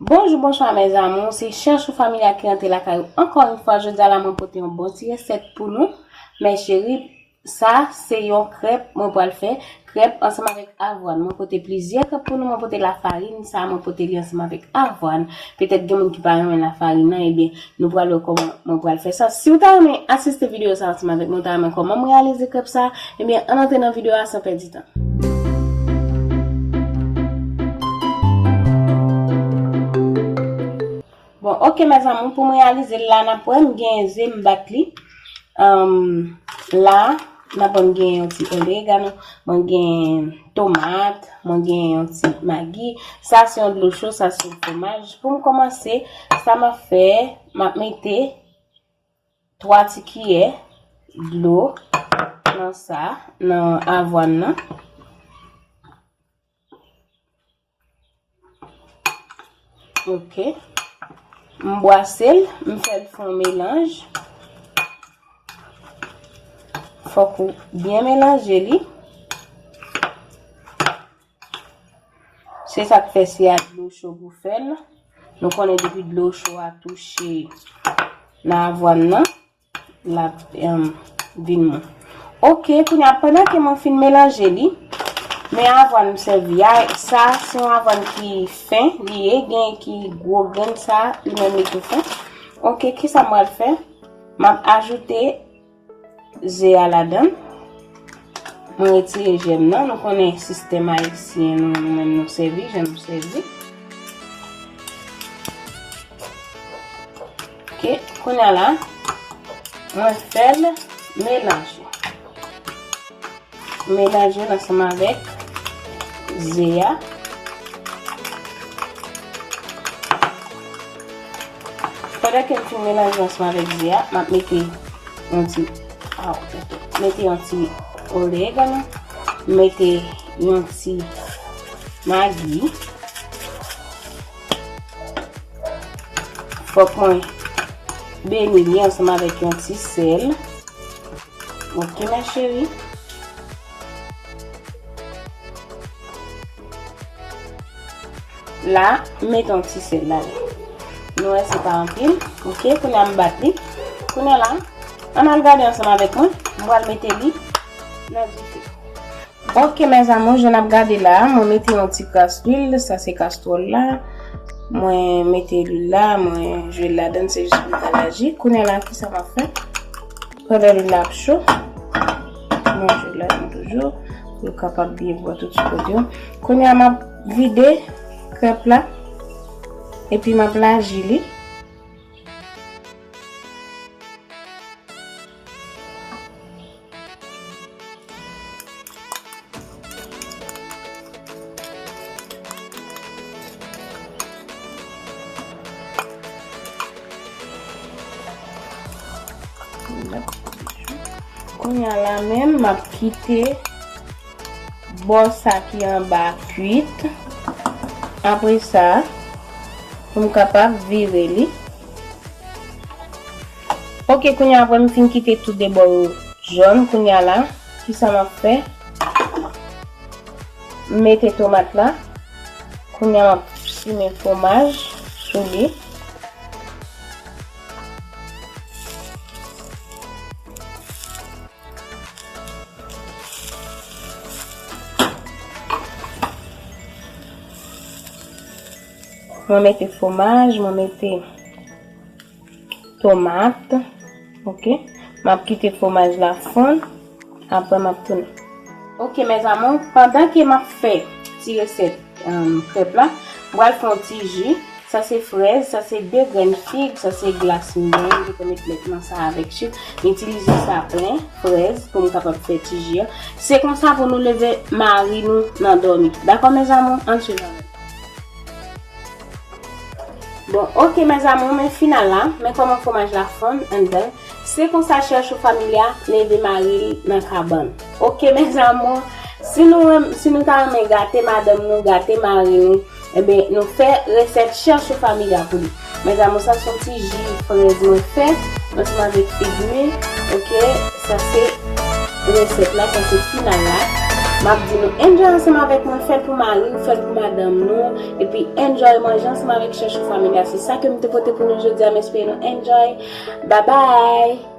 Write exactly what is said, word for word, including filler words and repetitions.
Bonjou, bonswa, mes amours. Se Chèchou Familya ki rantre lakay ou ankò yon fwa. Jodi a la, mwen pote yon bon ti resèt pou nou. Mes chéries, sa se yon krèp mwen pral fè. Krèp ansanm avèk avwàn. Mwen pote plizyè krèp pou nou. Mwen pote lafarin, sa mwen pote li ansanm avèk avwàn. Petèt gen moun ki pa renmen lafarin nan, ebyen, nou pral wè kòman mwen pral fè sa. Si w ta renmen asiste videyo sa ansanm avèk mwen, w ta renmen kòman m reyalize krèp sa, ebyen, ann antre nan videyo a san pèdi tan. Bon, ok, mes amours, pou m reyalize l la, n ap wè m gen ze m bat li. Ahn, la, n ap wè m gen yon ti oregano, mwen gen tomat, mwen gen yon ti magi. Sa se yon dlo cho, sa se yon fwomaj. Pou m kòmanse, sa m ap fè, m ap mete twa ti kiyè dlo nan sa, nan avwàn nan. Ok. M bwase l, m fè l fè yon melanj. Fòk ou byen melanje li. Se sa k fè se a dlo cho pou fè l. Nou konnen depi dlo cho a touche nan avwàn nan, l ap, em, vin mou. Ok, kounye a, pandan ke mwen fin melanje li, men avwàn m sèvi a, sa se yon avwàn ki fen, li ye, gen ki gwo grenn sa, li menm li tou fen. Ok, kisa m pral fè? M ap ajoute ze a ladan. Mwen retire jèm nan. Nou konnen sistèm ayisyen nou, nou menm nou sèvi, jan nou sèvi. Ok, kounye a la, mwen fè l melanje. Melanje l ansanm avèk ze a. Pandan ke m fin melanje ansanm avèk ze a, m ap mete yon ti, aw, mete yon ti oregano, mete yon ti magi. Fòk mwen beni li ansanm avèk yon ti sèl. Ok, mes chéries. La, m mete yon ti sèl ladan. Nou wè se pa anpil. Ok, kounye a m bat li. Kounye a la, ann al gade ansanm avèk mwen. M pral mete li nan dife. Ok, mes amours, jan n ap gade la, mwen mete yon ti kras lwil, sa se kastwòl la. Mwen mete lwil la, mwen jwe l ladan, se jis pou l ta laji. Kounye a la, kisa m ap fè? Pandan lwil la ap cho, mwen jwe l ladan toujou, pou l kapab byen bwè tout sou kote yo. Kounye a, m ap vide krèp la, epi m ap laji li. Kounye a la menm, m ap kite bò sa ki anba a kuit. Apre sa, pou m kapab vire li. Ok, kounye a, apre m fin kite tou de bò yo jòn, kounye a la, kisa m ap fè? M mete tomat la. Kounye a, m ap simen fwomaj sou li. Mwen mete fwomaj, mwen mete tomat. Ok. M ap kite fwomaj la fonn. Apre, m ap tounen. Ok, mes amours, pandan ke m ap fè ti resèt, um, krèp la, m pral fè yon ti ji. Sa se frèz, sa se de grenn fig, sa se glas mwen, m te konn met nan sa avèk chip. M itilize sa plen, frèz, pou m kapab fè ti ji a. Se konsa pou nou leve mari nou nan dòmi. Dakò, mes amours? Ann swiv avè m. Bon, ok, mes amours, men final la, men kòman fwomaj la fonn anndan. Se konsa Chèchou Familya leve mari l nan kabann. Ok, mes amours, si nou renm-, si nou ta renmen gate madanm nou, gate mari nou, enben, nou fè resèt Chèchou Familya pou li. Mes amours, sa se yon ti ji frèz mwen fè, ansanm avèk fig mi. Ok, sa se resèt la, sa se final la. M ap di nou enjoy ansanm avèk mwen, fè l pou mari w, fè l pou madanm nou, epi enjoy manje ansanm avèk Chouchou Family a. Se sa ke m te pote pou nou jodi a, m espere nou enjoy. Bye bye!